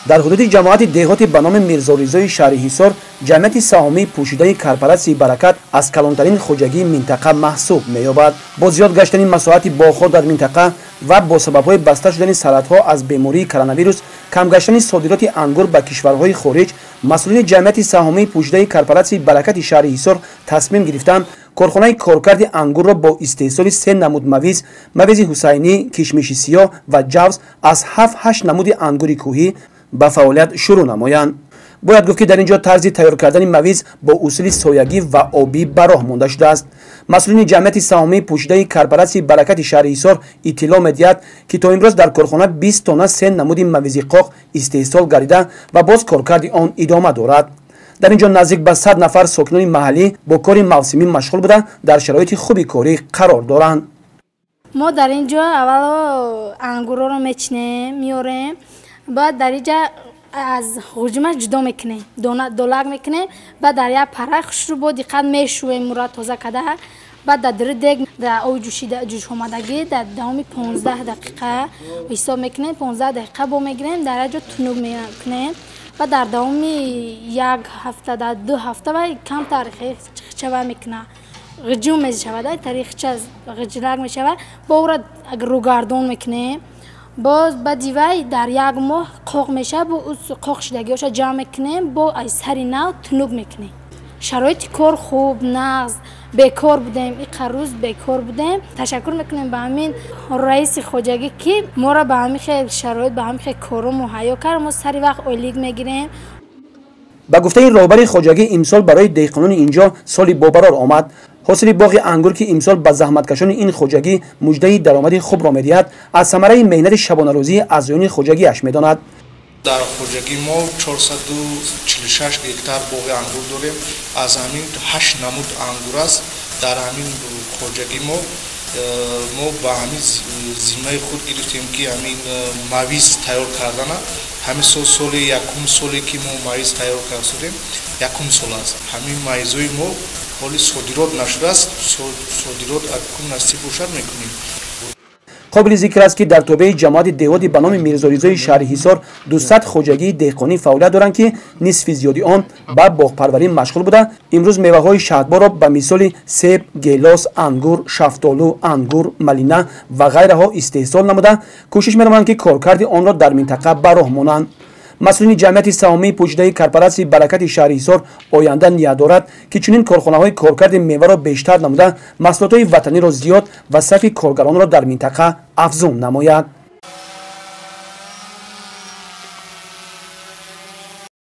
Дар ҳудуди ҷамоати деҳоти ба номи Мирзоризои шаҳри Ҳисор ҷамъияти саҳомии пӯшидаи корпоратсияи Баракат аз калонтарин хоҷагии минтақа маҳсуб меёбад. Бо зиёд гаштани масоҳати боғҳо дар минтақа ва бо сабабҳои баста шудани сарҳадҳо аз бемории коронавирус, кам гаштани содироти ангур ба кишварҳои хориҷ, масъулини ҷамъияти саҳомии пӯшидаи корпоратсияи Баракати шаҳри Ҳисор тасмим гирифтанд корхонаи коркарди ангурро бо истеҳсоли се намуд мавиз, мавизи ҳусайнӣ, кишмиши сиёҳ ва ҷавз аз 7-8 намуди ангури кӯҳӣ ба фаъолият шурӯъ намоянд. Бояд гуфт, ки дар ин ҷо тарзи тайёр кардани мавиз бо усули соягӣ ва обӣ ба роҳ монда шудааст. Масъулини ҷамъияти саҳомии пӯшидаи корпоратсияи Баракати шаҳри Ҳисор иттилоъ медиҳад, ки то имрӯз дар корхона 20 тонна се намуди мавизи қоқ истеҳсол гардида ва боз коркарди он идома дорад. Дар ин ҷо наздик ба 100 нафар сокинони маҳаллӣ бо кори мавсимӣ машғул буда, дар шароити хуби корӣ қарор доранд. Мо дар ин ҷо аввало ангурҳоро мечинем, меорем, баъд дар инҷа аз ғуҷумаш ҷудо мекунем, долак мекунем, баъд дар як пара хушрӯ бо диққат мешӯем, мура тоза карда, баъд дар дури дег дар оби ҷӯшомадагӣ дар давоми 15 дақиқа ҳисоб мекунем, 15 дақиқа бо мегирем, дар як ҷо тунук мекунем, баъд дар давоми як ҳафта, дар 2 ҳафта вай камтар хичава мекунад, ғиҷум мешавад, тари хича ғиҷлак мешавад, бо ӯра рӯгардон мекунем. Боз баъди вай дар як моҳ қоқ мешавад, бо қоқ шудагиҳоша ҷамъ мекунем, бо аз сари нав тунук мекунем. Шароити кор хуб, нағз, бекор будем, иқа рӯз бекор будем. Ташаккур мекунем ба ҳамин раиси хоҷагӣ, ки моро ба ҳамин хел шароит, ба ҳамин хел корро муҳайё кард. Мо сари вақт ойлик мегирем. Ба гуфтаи роҳбари хоҷагӣ, имсол барои деҳқонони инҷо соли бобарор омад. Ҳосили боғи ангур, ки имсол ба заҳматкашони ин хоҷагӣ муждаи даромади хубро медиҳад, аз самараи меҳнати шабонарӯзии аъзоёни хоҷагиаш медонад. Дар хоҷагии мо 446 гектар боғи ангур дорем. Аз ҳамин 8 намуд ангур аст. Дар ҳамин хоҷагии мо ба ҳамин зиммаи худ гирифтем, ки ҳамин мавиз тайёр кардана. Ҳамин сол соли якум соле, ки мо мавиз тайёр кардем, якум сол аст. Ҳамин мавизҳои мо ҳоли содирот нашудааст, содирот акун насиб бошад мекунем. Қобили зикр аст, ки дар тобеи ҷамоати деҳоти ба номи Мирзоризои шаҳри Ҳисор 200 хоҷагии деҳқонӣ фаъолият доранд, ки нисфи зиёди он ба боғпарварӣ машғул буда, имрӯз меваҳои шаҳдборро ба мисоли себ, гелос, ангур, шафтолу, ангур, малина ва ғайраҳо истеҳсол намуда, кӯшиш менамоянд, ки коркарди онро дар минтақа ба роҳ монанд. Масъулини ҷамъияти саҳомии пӯшидаи корпоратсияи Баракати шаҳри Ҳисор оянда ният дорад, ки чунин корхонаҳои коркарди меваро бештар намуда, маҳсулотҳои ватаниро зиёд ва сафи коргаронро дар минтақа афзун намояд.